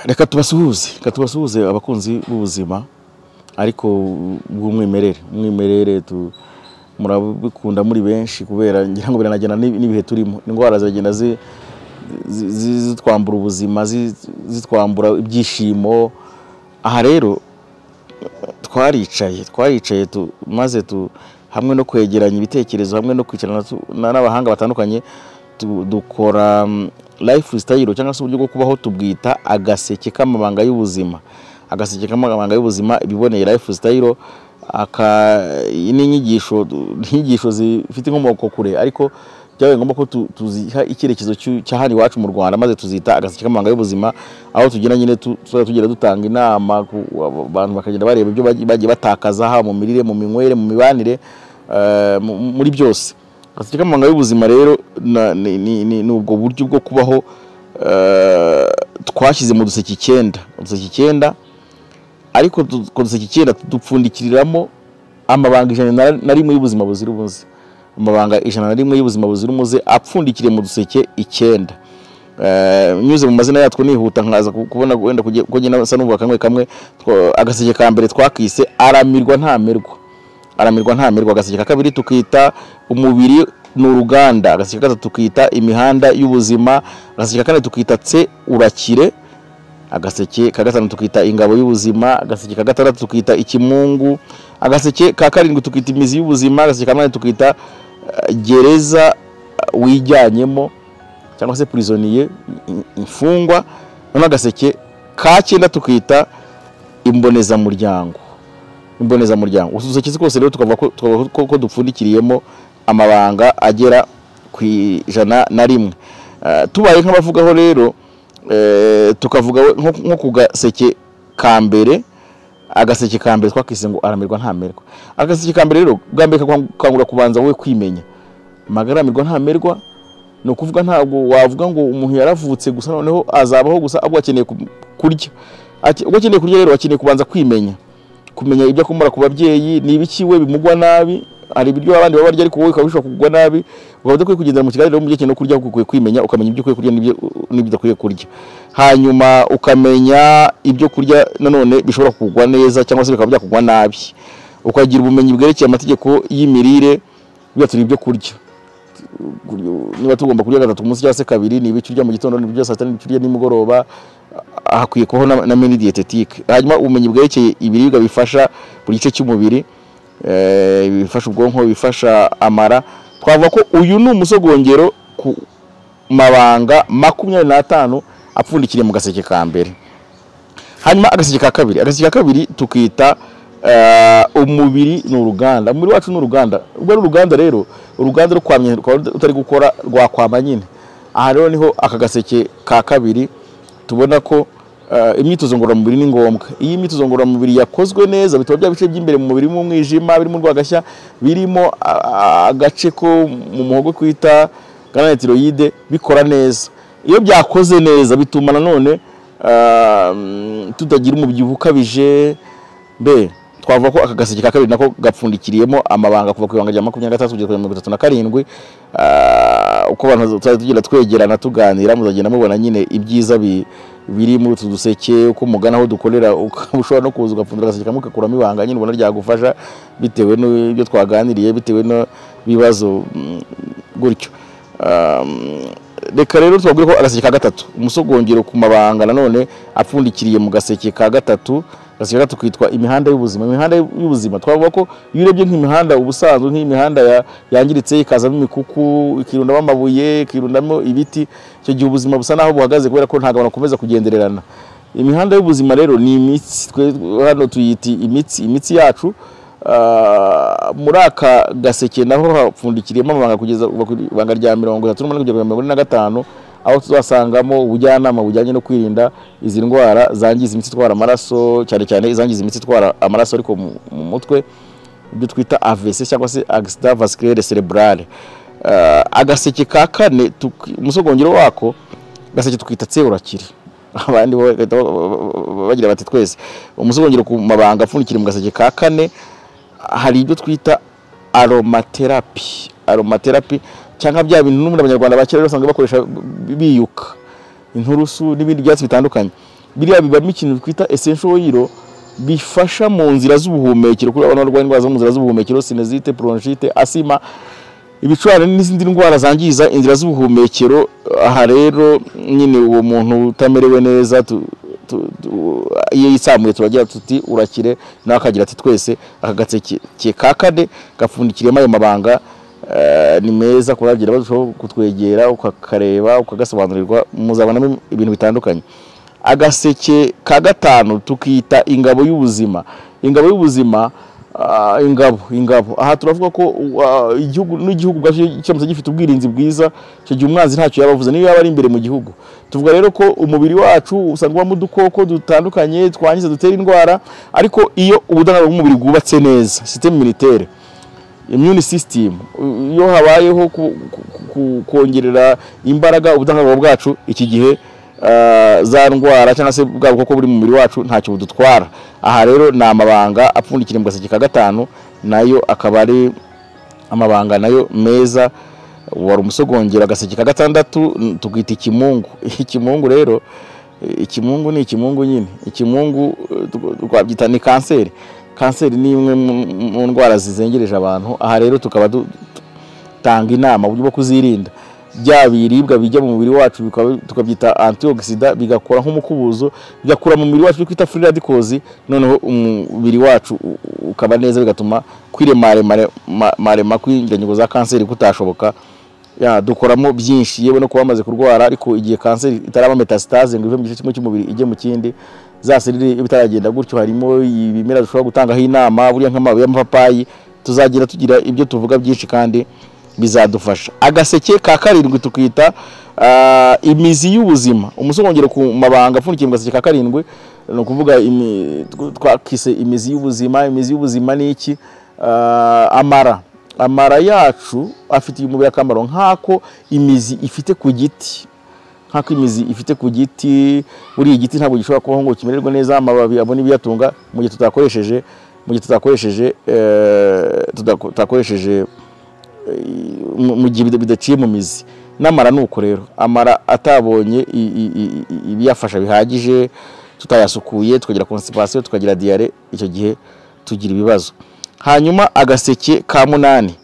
Reka tubasuhuze abakunzi b'ubuzima, ariko bw'umwimerere. Umwimerere murabikunda muri benshi, kubera ngira ngo biranagenda n'ibihe turimo. Indwara ziragenda zitwambura ubuzima, zitwambura ibyishimo. Aha rero twaricaye maze hamwe no kwegeranya ibitekerezo, hamwe no kwicarana n'abahanga batandukanye, dukora lifestyle cyangwa se uburyo bwo kubaho, tubwita agaseke k'amabanga y'ubuzima. Agaseke k'amabanga y'ubuzima, ibiboneye lifestyle. Aka iyi ni inyigisho zifite inkomoko kure, ariko byabaye ngombwa ko tuziha icyerekezo cya hano iwacu mu Rwanda, maze tuzita agaseke k'amabanga y'ubuzima, aho tugenda nyine tuzajya tugenda dutanga inama ku abantu, bakagenda bareba ibyo bagiye batakaza, haba mu mirire, mu minywere, mu mibanire, muri byose. Agaseke k'amabanga y'ubuzima rero ni ubwo buryo bwo kubaho twashyize mu duseke icyenda, uduseke icyenda. Ariko utwo duseke icyenda dupfundikiriramo amabanga 101 y'ubuzima buzira umuze, amabanga 101 y'ubuzima buzira umuze apfundikiriye mu duseke icyenda. Nyuze mu mazina yatwo nihuta, nkaza kubona wenda ko ngenda nsa n'uvuga kamwe kamwe. Agaseke ka mbere twakise aramirwa ntamerwa, aramirwa ntamerwa. Agaseke ka kabiri tukita umubiri ni uruganda. Agaseke ka gatatu tukita imihanda y'ubuzima. Agaseke ka kane tukita tse urakire. Agaseke ka gatanu tukita ingabo y'ubuzima. Agaseke ka gatandatu tukita ikimungu. Agaseke ka karindwi tukita imizi y'ubuzima. Agaseke ka munani tukita gereza wijyanyemo, cyangwa se prisonnier, imfungwa. Noneho agaseke ka cyenda tukita imbonezamuryango, imbonezamuryango. Utu duseke twose rero tukavuga ko dupfundikiriyemo amabanga agera ku 101. Tubaye nk'abavugaho rero, tukavuga nko ku gaseke ka mbere. Agaseke ka mbere twakise ngo aramirwa ntamerwa. Agaseke ka mbere rero, bwa mbere kakangura kubanza wowe kwimenya. Magara aramirwa ntamerwa, ni ukuvuga ntabwo wavuga ngo umuntu yaravutse gusa noneho azabaho gusa, ahubwo akeneye kurya. Ubwo akeneye kurya rero, akeneye kubanza kwimenya, kumenya ibyo akomora ku babyeyi, ni ibiki we bimugwa nabi. Hari ibiryo abandi baba barya, ariko wowe ukaba bishobora kugwa nabi, ukaba udakwiye kugendera mu kigali. Rero mu gihe no kurya, ukwiye kwimenya, ukamenya ibyo ukwiye kurya n'ibyo udakwiye kurya. Hanyuma ukamenya ibyo kurya nanone bishobora kugwa neza cyangwa se bikaba byakugwa nabi, ukagira ubumenyi bwerekeye amategeko y'imirire. Bigatuma ibyo kurya, niba tugomba kurya gatatu ku munsi cyangwa se kabiri, ni ibiki urya mu gitondo, ni ibyo saa sita, ni ibiki urya nimugoroba, hakwiye kubaho na menu diététique. Hanyuma ubumenyi bwerekeye ibiribwa bifasha buri gice cy'umubiri, bifasha ubwonko, bifasha amara. Twavuga ko uyu ni umusogongero ku mabanga 25 apfundikiriye mu gaseke ka mbere. Hanyuma agaseke ka kabiri tukita umubiri ni uruganda. Umubiri wacu ni uruganda. Ubwo ari uruganda rero, uruganda rukwamye, rukaba rutari gukora, rwakwama nyine. Aha rero niho aka gaseke ka kabiri tubona ko imyitozo ngororamubiri ni ngombwa. Iyo imyitozo ngororamubiri yakozwe neza, bituma bya bice by'imbere mu mubiri, birimo umwijima, birimo urwagashya, birimo agace ko mu muhogo kwita glande thyroïde, bikora neza. Iyo byakoze neza, bituma nanone tutagira umubyibuho ukabije. Mbe twavuga ko aka gaseke ka kabiri nako gapfundikiriyemo amabanga kuva ku ibanga rya 23 kugeza ku 37. Uko abantu tuzajya tugenda twegerana, tuganira, muzagenda mubona nyine ibyiza biri muri utu duseke. Uko mugana aho dukorera, ukaba ushobora no kuza ugapfundura agaseke kamwe, ugakuramo ibanga nyine ubona ryagufasha, bitewe n'ibyo twaganiriye, bitewe n'ibibazo, gutyo. Reka rero tubabwire ko agaseke ka gatatu, umusogongero ku mabanga nanone apfundikiriye mu gaseke ka gatatu, agaseke ka gatatu kitwa imihanda y'ubuzima. Imihanda y'ubuzima, twavuga ko iyo urebye nk'imihanda ubusanzwe, nk'imihanda yangiritse, ikazamo imikuku, ikirundamo amabuye, ikirundamo ibiti, icyo gihe ubuzima busa naho buhagaze, kubera ko ntabwo abantu bakomeza kugendererana. Imihanda y'ubuzima rero ni imitsi. Twe hano tuyita imitsi, imitsi yacu. Muri aka gaseke naho hapfundikiriyemo amabanga kugeza kuva ku ibanga rya 38 kugera ku 45, aho tuzasangamo ubujyanama bujyanye no kwirinda izi ndwara zangiza imitsi itwara amaraso, cyane cyane izangiza imitsi itwara amaraso ariko mu mutwe, ibyo twita AVC cyangwa se accident vasculaire cérébrale. Agaseke ka kane, umusogongero wako gaseke tukita tse urakire. Abandi bo bagahita bagira bati twese. Umusogongero ku mabanga apfundikira mu gaseke ka kane, hari ibyo twita aromatherapy. Aromatherapy cyangwa bya bintu n'ubundi Abanyarwanda ba kera basanzwe bakoresha, biyuka inturusu n'ibindi byatsi bitandukanye. Biriya bibamo ikintu twita essential oil bifasha mu nzira z'ubuhumekero kuri abantu barwaye indwara zo mu nzira z'ubuhumekero, sinusite, bronchite, asima, ibicurane n'izindi ndwara zangiza inzira z'ubuhumekero. Aha rero nyine uwo muntu utamerewe neza iyo yitsamuye turagira tuti urakire, nawe akagira ati twese. Aka gaseke ka kane gapfundikiriyemo ayo mabanga, ni meza kuragira barushaho kutwegera, ukakareba ukagasobanurirwa, muzabonamo ibintu bitandukanye. Agaseke ka gatanu tukita ingabo y'ubuzima. Ingabo y'ubuzima, ingabo aha turavuga ko igihugu n'igihugu ubwacyo kiramutse gifite ubwirinzi bwiza, icyo gihe umwanzi ntacyo yaba avuze niyo yaba ari imbere mu gihugu. Tuvuga rero ko umubiri wacu usanga ubamo udukoko dutandukanye twangiza dutera indwara, ariko iyo ubudahangarwa bw'umubiri bwubatse neza, système immunitaire, immune system, iyo habayeho kongerera imbaraga ubudahangarwa bwacu, iki gihe za ndwara cyangwa se bwa bukoko buri mu mubiri wacu ntacyo budutwara. Aha rero ni amabanga apfundikira mu gaseke ka gatanu, nayo akaba ari amabanga nayo meza. Wari umusogongero. Agaseke ka gatandatu tukita ikimungu. Ikimungu rero, ikimungu ni ikimungu nyine. Ikimungu twabyita ni kanseri. Kanseri ni imwe mu ndwara zizengereje abantu. Aha rero tukaba dutanga inama uburyo bwo kuzirinda. Bya biribwa bijya mu mubiri wacu tukabyita antioxidant, bigakora nk'umukubuzo, bigakura mu mubiri wacu twita free radicals, noneho umubiri wacu ukaba neza, bigatuma kwiremarema kw'ingingo za kanseri kutashoboka. Ya dukoramo byinshi, yewe no kuba bamaze kurwara, ariko igihe kanseri itaraba metastase ngo ive mu gice kimwe cy'umubiri ijye mu kindi, za selile bitaragenda gutyo, harimo ibimera dushobora gutangaho inama, buriya nk'amababi y'amapapayi. Tuzagira tugira ibyo tuvuga byinshi kandi bizadufasha. Agaseke ka karindwi tukita imizi y'ubuzima. Umusogongero ku mabanga apfundikiye mu gaseke ka karindwi ni ukuvuga twakise imizi y'ubuzima. Imizi y'ubuzima ni iki? Amara yacu afitiye umubiri akamaro nk'ako imizi ifite ku giti. Nk'ako imizi ifite ku giti, buriya igiti ntabwo gishobora kubaho ngo kimererwe neza, amababi abone ibiyatunga mu gihe tutakoresheje, mu gihe tutakoresheje, tutakoresheje mu gihe bidaciye mu mizi. N'amara nuko rero, amara atabonye ibiyafasha bihagije, tutayasukuye, tukagira constipation, tukagira diarrhée, icyo gihe tugira ibibazo. Hanyuma agaseke ka munani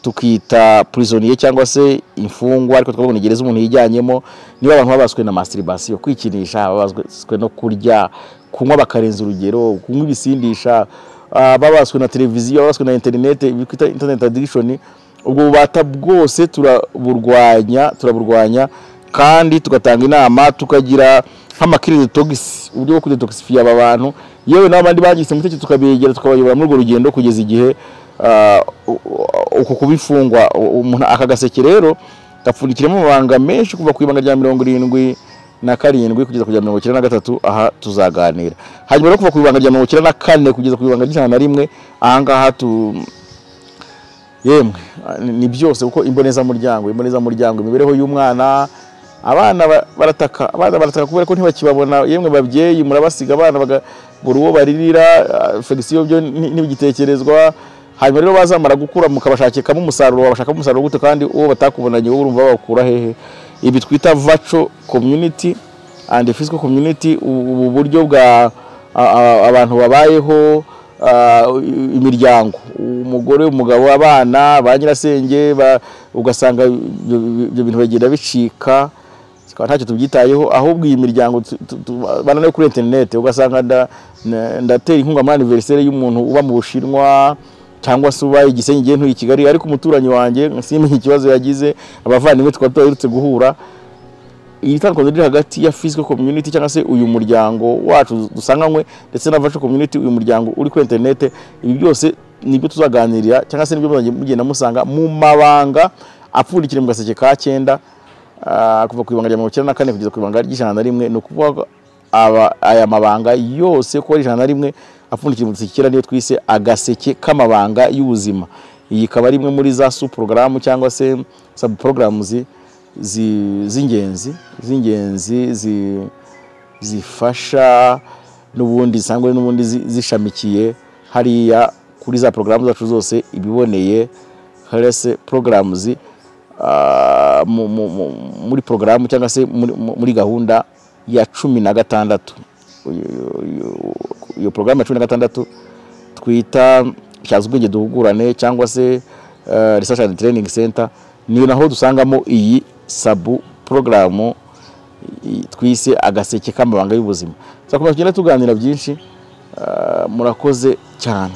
tukita prisonnier cyangwa se imfungwa, ariko twabona gereza umuntu yijyanyemo. Niba abantu babaswe na masturbation, kwikinisha, babaswe no kurya, kunywa bakarenza urugero, kunywa ibisindisha, babaswe na televiziyo, babaswe na internet, bita internet addiction, ubwo bubata bwose turaburwanya kandi tugatanga inama, tukagira nk'amakiri detox, uburyo bwo kudetoxify aba bantu, yewe n'abandi bagise mu cyo tukabegera, tukabayobora muri urwo rugendo kugeza igihe uko kubifungwa umuntu. Aka gaseke rero gapfundikiramo amabanga menshi kuva ku ibanga rya 77 kugeza ku rya 93. Aha tuzaganira. Hanyuma rero kuva ku ibanga rya 94 kugeza ku ibanga ry'101, aha ngaha yemwe ni byose, kuko imbonezamuryango, imibereho y'umwana, abana barataka, abana barataka kubera ko ntibakibabona. Yemwe babyeyi murabasiga abana buri uwo baririra, fegisiyo byo ntibigitekerezwa. Hanyuma rero bazamara gukura mukabashakikamo umusaruro, babashakamo umusaruro gute kandi uwo batakubonanye wowe urumva bawukura hehe? Ibi twita virtual community and physical community, ubu buryo bwa abantu babayeho, imiryango, umugore, umugabo, abana, ba nyirasenge, ugasanga ibyo bintu bagenda bicika, tukaba ntacyo tubyitayeho. Ahubwo iyi miryango bana nayo kuri internet, ugasanga ndatera inkunga muri anniversaire y'umuntu uba mu Bushinwa cyangwa se uba Igisenyi, ngiye ntuye i Kigali, ariko umuturanyi wanjye simenye ikibazo yagize, abavandimwe tukaba tuherutse guhura. Iyi tandukaniro riri hagati ya physical community cyangwa se uyu muryango wacu dusanganywe ndetse na virtual community, uyu muryango uri kuri internet, ibi byose nibyo tuzaganirira cyangwa se nibyo mugenda musanga mu mabanga apfundikira mu gaseke ka 9, kuva ku ibanga rya 94 kugeza ku ibanga ry'101. Ni ukuvuga aya mabanga yose ko ari 101 apfundikira mu gaseke 9, niyo twise agaseke k'amabanga y'ubuzima. Iyi ikaba ari imwe muri za sub programu cyangwa se sub programs z'ingenzi zifasha n'ubundi sangwe n'ubundi zishamikiye hariya kuri za programu zacu zose ibiboneye health programs, muri programu cyangwa se muri gahunda ya 16. Iyo porogaramu ya 16 twita Tyaza Ubwenge Duhugurane, cyangwa se Research and Training Center, ni naho dusangamo iyi sub porogaramu twise Agaseke k'Amabanga y'Ubuzima. Tuzakomeza tugenda tuganira byinshi. Murakoze cyane.